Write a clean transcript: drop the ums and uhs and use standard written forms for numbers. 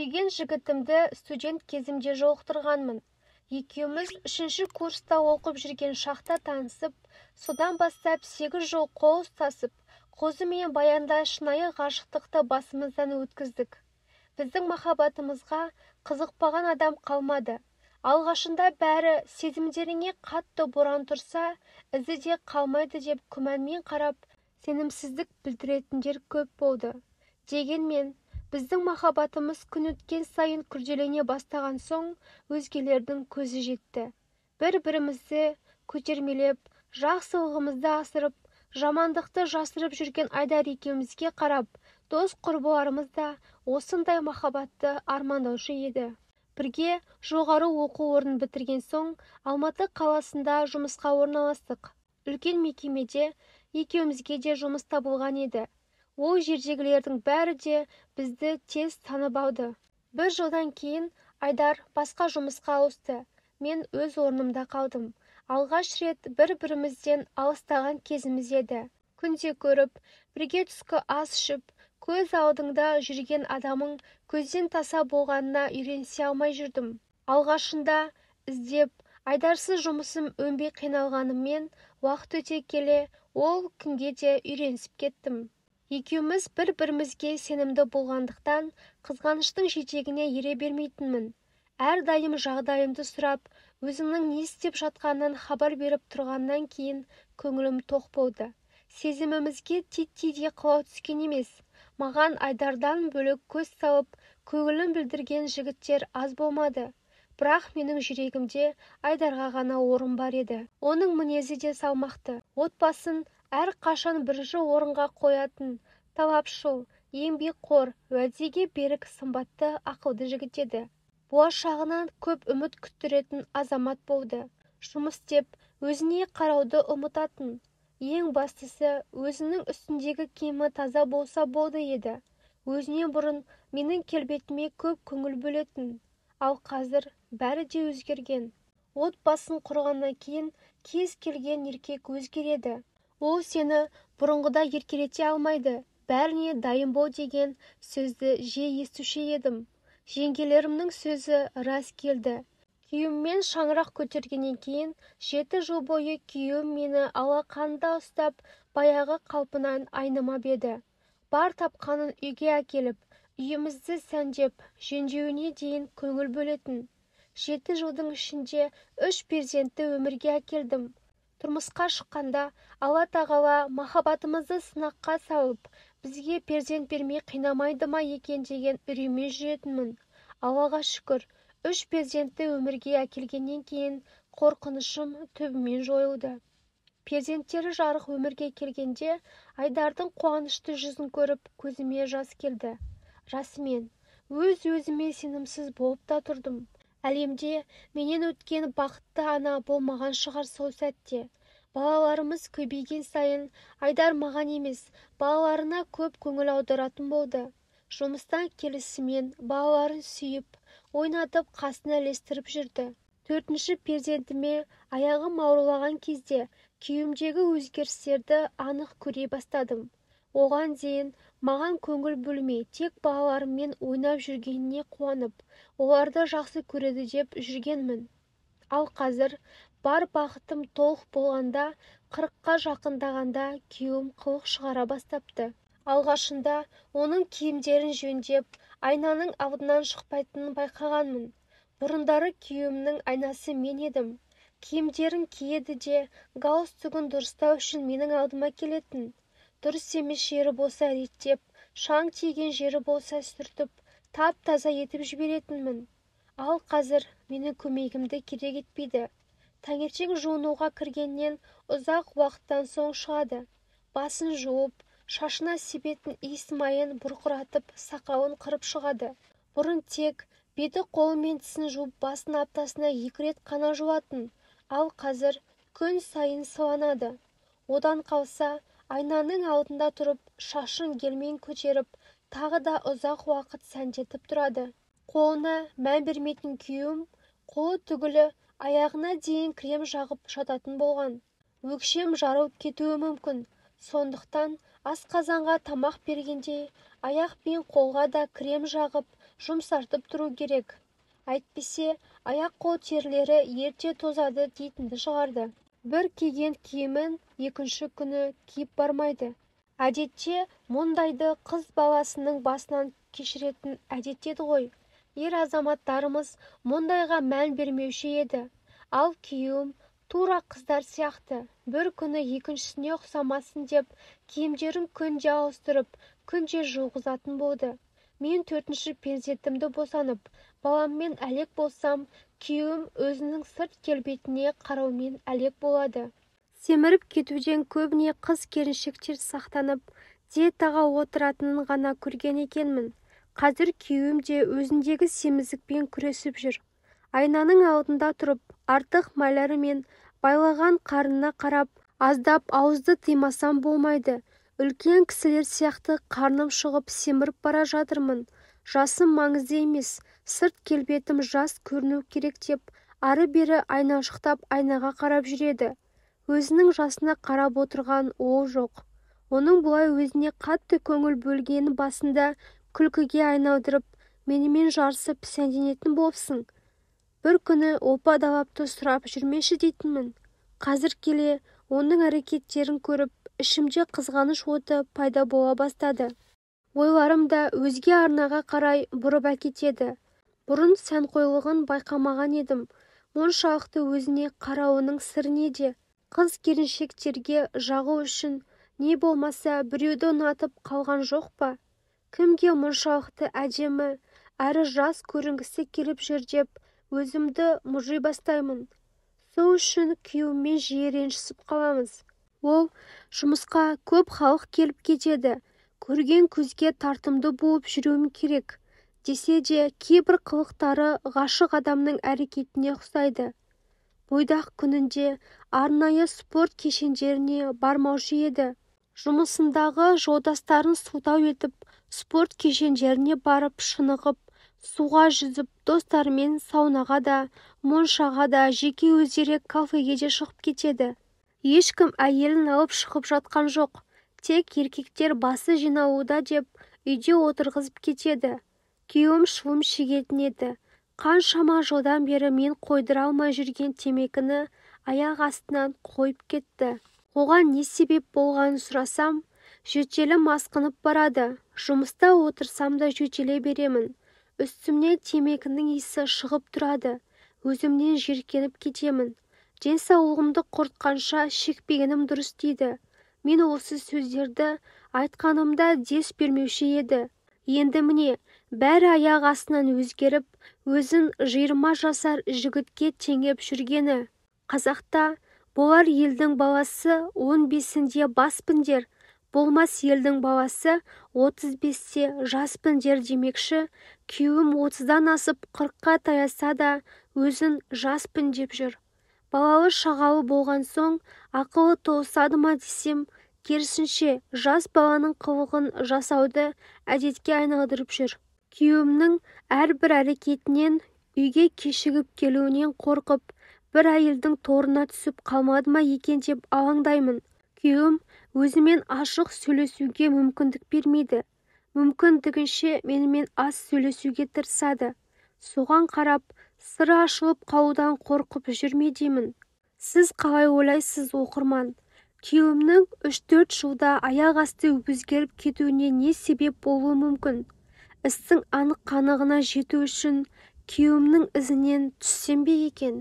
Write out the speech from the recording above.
Сүйген жігітімді студент кезімде жолықтырғанмын. Екеуміз 3-ші курста оқып жүрген шақта танысып, содан бастап 8 жыл қол ұстасып, қозы мен баянда шынайы ғашықтықты басымыздан өткіздік. Біздің махаббатымызға қызықпаған адам қалмады. Алғашында бәрі сезімдеріңе қатты боран тұрса, ізі де қалмайды деп күмәнмен қарап, сенімсіздік білдіретіндер көп болды. Дегенмен, біздің махаббатымыз күн өткен сайын күрделене бастаған соң, өзгелердің көзі жетті. Бір-бірімізді көтермелеп, жақсылығымызды асырып, жамандықты жасырып жүрген Айдар екеумізге қарап, дос құрбыларымыз да осындай махаббатты армандаушы еді. Бірге жоғары оқу орнын бітірген соң, Алматы қаласында жұмысқа орналастық. Үлкен мекемеде екеумізге де жұмыс табылған еді. Ол жердегілердің бәрі де бізді тез танып алды. Бір жылдан кейін Айдар басқа жұмысқа ауысты. Мен өз орнымда қалдым. Алғаш рет бір-бірімізден алыстаған кезіміз еді. Күнде көріп, бірге түскі ас ішіп, көз алдыңда жүрген адамың көзден таса болғанына үйренісе алмай жүрдім. Алғашында іздеп, Айдарсыз жұмысым өнбей қиналғаныммен, уақыт өте келе ол күнге де үйренісіп кеттім. Екеуміз бір-бірімізге сенімді болғандықтан, қызғаныштың жетегіне ере бермейтінмін. Әрдайым жағдайымды сұрап, өзімнің не істеп жатқанынан хабар беріп тұрғаннан кейін көңілім тоқ болды. Сезімімізге титтей қылау түскен емес. Маған Айдардан бөлек көз салып, көңілін білдірген жігіттер аз болмады. Бірақ менің жүрегімде Айдарға ғана орын бар еді. Оның мінезі де салмақты. Отбасын әр қашан бірінші орынға қоятын, талапшыл, еңбекқор, уәдеге берік, сымбатты, ақылды жігіт еді. Болашағынан көп үміт күттіретін азамат болды. Жұмыс істеп, өзіне қарауды ұмытатын. Ең бастысы, өзінің үстіндегі киімі таза болса болды еді. Өзінен бұрын менің келбетіме көп көңіл бөлетін. Ал қазір бәрі де өзгерген. Отбасын құрғаннан кейін кез келген еркек өзгереді. Ол сені бұрынғыдай еркелете алмайды. Бәріне дайын бол деген сөзді жиі естуші едім. Жеңгелерімнің сөзі рас келді. Күйеуіммен шаңырақ көтергеннен кейін 7 жыл бойы күйеуім мені алақанында ұстап, баяғы қалпынан айнымап еді. Бар тапқанын үйге әкеліп, үйімізді сәндеп, жөндеуіне дейін көңіл бөлетін. 7 жылдың ішінде 3 перзентті өмірге әкелдім. Тұрмысқа шыққанда Алла тағала махаббатымызды сынаққа салып, бізге перзент бермей қинамайды ма екен деген үреймен жүретінмін. Аллаға шүкір, 3 перзентті өмірге әкелгеннен кейін қорқынышым түбімен жойылды. Перзенттері жарық өмірге келгенде Айдардың қуанышты жүзін көріп, көзіме жас келді. Расымен, өз-өзіме сенімсіз болып та тұрдым. Әлемде менен өткен бақытты ана болмаған шығар сол сәтте. Балаларымыз көбейген сайын Айдар маған емес, балаларына көп көңіл аударатын болды. Жұмыстан келісімен балаларын сүйіп, ойнатып қасына ілестіріп жүрді. 4-ші перзентіме аяғым ауырлаған кезде күйеуімдегі өзгерістерді анық көре бастадым. Оған дейін маған көңіл бөлмей, тек балаларыммен ойнап жүргеніне қуанып, оларды жақсы көреді деп жүргенмін. Ал қазір бар бақытым толық болғанда, 40-қа жақындағанда күйеуім қылық шығара бастапты. Алғашында оның киімдерін жөндеп, айнаның алдынан шықпайтынын байқағанмын. Бұрындары күйеуімнің айнасы мен едім. Киімдерін киеді де, галстугін дұрыстау үшін менің алдыма келетін. Дұрыс емес жері болса реттеп, шаң тиген жері болса сүртіп, тап-таза етіп жіберетінмін. Ал қазір менің көмегімді керек етпейді. Таңертең жуынуға кіргеннен ұзақ уақыттан соң шығады. Басын жуып, шашына себетін иіс майын бұрқыратып, сақалын қырып шығады. Бұрын тек беті қолы мен тісін жуып, басын аптасына 2 рет қана жуатын. Ал қазір күн сайын сыланады. Одан қалса, айнаның алдында тұрып, шашын гелмен көтеріп, тағы да ұзақ уақыт сәндетіп тұрады. Қолына мән бермейтін күйеуім, қолы түгілі аяғына дейін крем жағып жататын болған. Өкшем жарылып кетуі мүмкін. Сондықтан асқазанға тамақ бергенде аяқ пен қолға да крем жағып, жұмсартып тұру керек. Әйтпесе, аяқ-қол терілері ерте тозады дейтінді шығарды. Бір киген киімін екінші күні киіп бармайды. Әдетте мұндайды қыз баласының басынан кешіретін әдет еді ғой. Ер азаматтарымыз мұндайға мән бермеуші еді. Ал күйеуім тура қыздар сияқты, бір күні екіншісіне ұқсамасын деп киімдерін күнде ауыстырып, күнде жуғызатын болды. Мен төртінші перзентімді босанып, баламмен әлек болсам, күйеуім өзінің сырт келбетіне қараумен әлек болады. Семіріп кетуден көбіне қыз-келіншектер сақтанып, диетаға отыратынын ғана көрген екенмін. Қазір күйеуім де өзіндегі семіздікпен күресіп жүр. Айнаның алдында тұрып, артық майлары мен байлаған қарнына қарап, аздап ауызды тыймасам болмайды. Үлкен кісілер сияқты қарным шығып семіріп бара жатырмын. Жасым маңызды емес, сырт келбетім жас көріну керек деп, ары-бері айналшықтап айнаға қарап жүреді. Өзінің жасына қарап отырған ол жоқ. Оның бұлай өзіне қатты көңіл бөлгенін басында күлкіге айналдырып, менімен жарысып сәнденетін болыпсың. Бір күні опа-далапты сұрап жүрмеші дейтінмін. Қазір келе оның әрекеттерін көріп, ішімде қызғаныш оты пайда бола бастады. Ойларым да өзге арнаға қарай бұрып әкетеді. Бұрын сәнқойлығын байқамаған едім. Моншалықты өзіне қарауының сыры неде? Қыз-келіншектерге жағу үшін не болмаса біреуді ұнатып қалған жоқ па? Кімге мұншалықты әдемі, әрі жас көрінгісі келіп жүр деп өзімді мұжи бастаймын. Сол үшін күйеуіммен жиі ренжісіп қаламыз. Ол жұмысқа көп халық келіп кетеді, көрген көзге тартымды болып жүруім керек десе де, кейбір қылықтары ғашық адамның әрекетіне ұқсайды. Бойдақ күнінде арнайы спорт кешендеріне бармаушы еді. Жұмысындағы жолдастарын сылтау етіп, спорт кешендеріне барып шынығып, суға жүзіп, достарымен саунаға да, моншаға да, жеке өздері кафеге де шығып кетеді. Ешкім әйелін алып шығып жатқан жоқ, тек еркектер басы жиналуда деп үйде отырғызып кетеді. Күйеуім шылым шегетін еді. Қаншама жылдан бері мен қойдыра алмай жүрген темекіні аяқ астынан қойып кетті. Оған не себеп болғанын сұрасам, жөтелім асқынып барады. Жұмыста отырсам да жөтеле беремін. Үстімнен темекінің иісі шығып тұрады. Өзімнен жиіркеніп кетемін. Денсаулығымды құртқанша шекпегенім дұрыс дейді. Мен осы сөздерді айтқанымда дес бермеуші еді. Енді міне, бәрі аяқ астынан өзгеріп, өзін 20 жасар жігітке теңеп жүргені. Қазақта болар елдің баласы 15-інде баспын дер, болмас елдің баласы 35-те жаспын дер демекші, күйеуім 30-дан асып 40-қа таяса да өзін жаспын деп жүр. Балалы шағалы болған соң ақылы толысады ма десем, керісінше жас баланың қылығын жасауды әдетке айналдырып жүр. Күйеуімнің әрбір әрекетінен, үйге кешігіп келуінен қорқып, бір әйелдің торына түсіп қалмады ма екен деп алаңдаймын. Күйеуім өзімен ашық сөйлесуге мүмкіндік бермейді. Мүмкіндігінше менімен аз сөйлесуге тырысады. Соған қарап, сыры ашылып қалудан қорқып жүрме деймін. Сіз қалай ойлайсыз, оқырман? Күйеуімнің 3-4 жылда аяқ асты өзгеріп кетуіне не себеп болуы мүмкін? Істің анық-қанығына жету үшін күйеуімнің ізінен түссем бе екен?